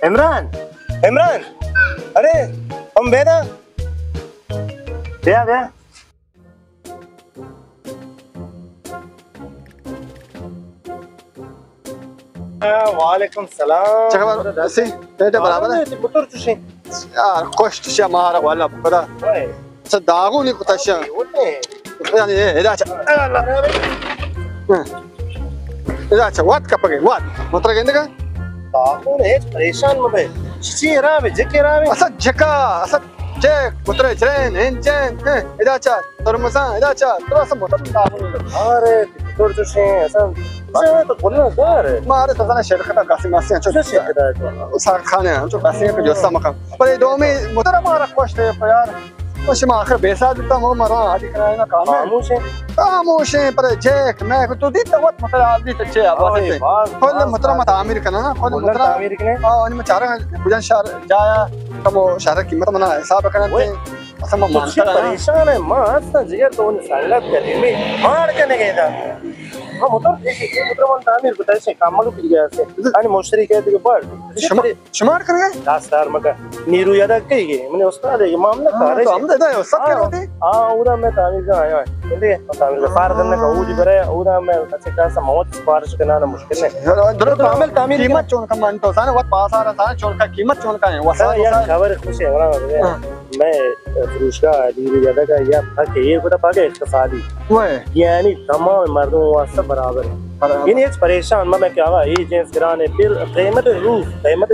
عمران، عمران، ارے، ہم بیدا، بیا، بیا۔ وعلیکم السلام۔ چکا بار، سی، ریٹ برابر ہے؟ موٹر چوشیں؟ یار، خوش چوشیں مارا والا، پتا۔ اچھا، داغو نہیں کتا شا۔ یعنی، اے، ادا چا۔ ادا چا، وات کپگے، وات۔ متر گندگا؟ داغو نہیں، پریشان مبے۔ چی را بے، جکے را بے؟ اصل جکا، اصل جے، متر چرین، انجن، ادا چا۔ ترمزاں ادا چا، تو اصل موٹر داغ۔ ارے، تو چوشیں، اصل، تو کلا دار ہے۔ ما ارے تو زانا شرکت کسی ماسی چو شرکت ہے تو۔ ساخت خانے ہم چو کسی کہ جو سمکا۔ پر دومی موٹر مارا خوش تھے یار۔ تو شما آخر بے ساتھ بیتا، مو مرا آدی کرانا کام ہے۔ خاموش ہے۔ خاموش ہے، پر جیک، میں تو دیتا وقت موٹر آدی تے چے آواز ہے۔ کل موٹر ما تعمیر کرنا نا، کل موٹر تعمیر کرنے۔ ہاں، ان میں چارہ کجا شہر جایا، کم شہر قیمت منا حساب کرنا۔ اصل ما تو چی مانتا نا۔ پریشان ہے؟ ما ہستاں جگر، تو ان سنگت کریمی مار کنے گئے دا۔ ہم اتر دیکھے کہ اتر من تعمیر کو تیسے کام ملو کی گیا سے۔ ان مشتری کہتے کہ بڑ۔ شما، شما کنے گئے؟ داستار مکا۔ نیرو یادا کئی گئے؟ من استاد ہے، معاملہ ہاں، کار ہے۔ تو ہم دے دے، سب کے ہوتے۔ ہاں، اودا میں تعمیر کا آیا ہے۔ بندے، تعمیر کا فار کرنے کا، اوجی برے، اودا میں اچھے کار سا موت سفارش کرنا نا مشکل ہے۔ درست تعمیر، تعمیر قیمت چون کم انتو، سانے وقت پاس آ رہا، سانے چون کا قیمت چون کا ہے۔ وسائل، یار، وسائل۔ خبر خوش ہے، ہاں۔ میں فروشگاہ علی زیادہ کا یا پاک یہ کو پاک اقتصادی۔ وہ ہے۔ یعنی تمام مردم واسطہ برابر ہے۔ برابر۔ یعنی ہیچ پریشان مہ، میں کہ آغا یہ جنس گران ہے، پھر قیمت روز، قیمت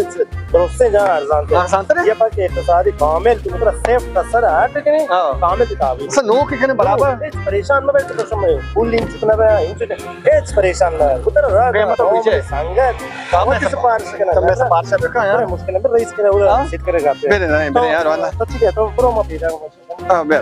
درست سے جہاں ارزان تر۔ ارزان تر ہے؟ یہ پاک اقتصادی کامل، تو مطلب صفر کا سر ہٹ کے ہاں۔ کامل کتاب ہے۔ اصل لوگ کے کنے برابر۔ ہیچ پریشان مہ بیٹھ تو سمجھ، پول ان چکنا بے، ان چکنا، ہیچ پریشان نہ۔ اتر رہا قیمت تو پیچھے۔ سنگت، کام ہے سفارش کرنا۔ تو میں سفارش کر رہا ہوں یار۔ مشکل ہے، رئیس کرے، ہاں؟ سیٹ کرے گا۔ بلے، نہیں، بلے یار، والا۔ تو ٹھیک ہے، تو پرو مت دے۔ ہاں، بے۔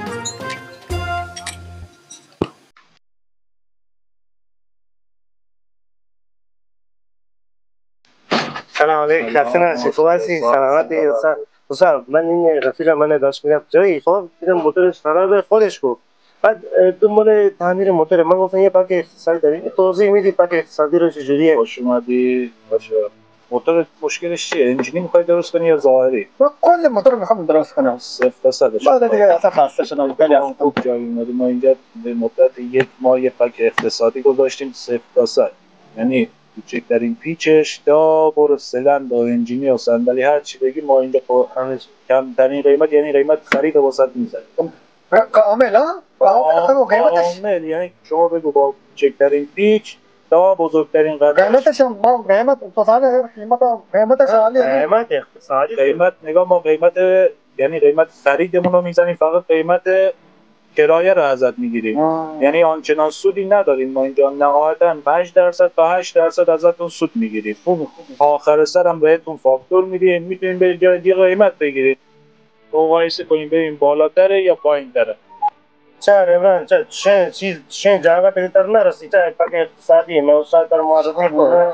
سلام علیکم، کسنا شکواسی، سلامتی، استاد۔ استاد، من این رفیق من داشت می‌رفت جایی، خب، دیدم موتورش خرابه، خودش گفت. بعد، اه، دنبال تعمیر موتوره. من گفتم یه پاک اقتصادی داری، توضیح می‌دی پاک اقتصادی رو چجوریه؟ خوش اومدی، باشه. موتور مشکلش چیه؟ انجینی می‌خوای درست کنی یا ظاهری؟ من کل موتور می‌خوام درست کنم. صفر تا صدش. بعد دیگه اصلاً خسته شدم، خیلی اصلاً. خوب جایی اومدی. ما اینجا به مدت یک ماه یه پاک اقتصادی گذاشتیم، صفر تا صد. یعنی کوچکترین پیچش تا برو سلند و انجینی و صندلی هر چی بگی ما اینجا با همه کمترین قیمت، یعنی قیمت خرید واسط می‌زنیم. کامل، ها؟ کامل، آه، همون قیمتش؟ کامل، یعنی شما بگو با کوچکترین پیچ تا بزرگترین قدر. قیمتش هم، ما قیمت، تو سال قیمت، قیمتش عالی. قیمت اقتصادی. قیمت نگاه، ما قیمت، یعنی قیمت خریدمون رو می‌زنیم، فقط قیمت کرایه رو ازت می‌گیریم. آه. یعنی آنچنان سودی نداریم ما اینجا، نهایتاً پنج درصد تا هشت درصد ازتون سود می‌گیریم. خوبه، خوبه. آخر سرم بهتون فاکتور می‌دیم، می‌تونیم به جای دیگه قیمت بگیریم. مقایسه کنیم ببینیم بالاتره یا پایین‌تره. چار عمران، چار، شش چیز، شش جاگہ تری تر نہ رسی، چار پاک اقتصادی، میں استاد تر معرفی بولا۔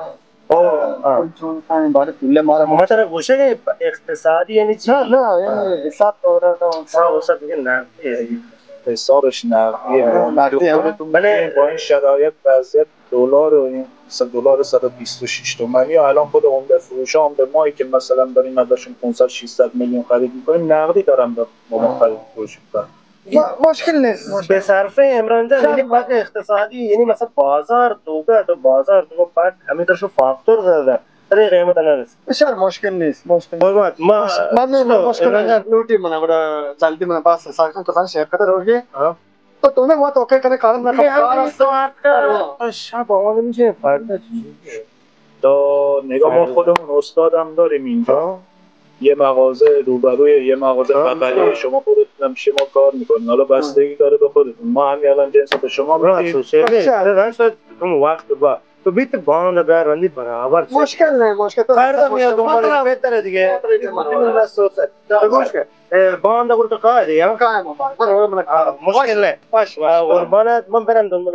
او، ہاں۔ چون کائیں بارے پولے مارا۔ ما ترا گوشے کہ اقتصادی یعنی چی؟ نہ، نہ، یعنی حساب تو رہا تھا۔ ہاں، وہ سب کے نقدی ہے۔ حسابش نقدی ہے۔ نقدی ہے۔ بلے با این شرایط وضعیت دلار و این س-، دلار صد و بیست و شش تومانی، الان خود عمده فروش ها، عمده مایی که مثلاً داریم ازشون پانصد ششصد میلیون خرید می‌کنیم، نقدی دارن به ما خرید فروش می‌کنن. ما-، مشکل نیست، مشکل. به صرفه عمران جان، یعنی پاک اقتصادی، یعنی مثلاً بازار توکا، تو بازار توکا پاک همه ترشو فاکتور زده، ترے قیمت نہ رسیت. بسیار مشکل نیست، مشکل. قربان، ما، ما، ما، مشکل عمران جان. لوٹی منا، گڑا جلدی منا پاس ساکن تو خان شیخ قدر ہوگی. ہاں. تو تو نے وقت اوکے کرے کارن نہ یہ کار ہم است. سوال کا، ہاں. شب آدم چه فردا چی؟ تو نگاه، ما خودمون استاد هم داریم اینجا. یه مغازه روبروی یه مغازه بغلی شما، خودتون هم شما کار می‌کنین. حالا بستگی داره به خودتون. ما همین الان جنس به شما می‌دیم. راست، راست، تو وقت با تو بیت باند بیا رندی برابر. مشکل نه، مشکل تو فردا میاد دنبال بهتره دیگه. بس تو گوش کن. اه، باند گرت قاعده، یا؟ قائم، برو، برو، برو. آه، مشکل نه. باش، باش، باش. قربانت، من برم دنبال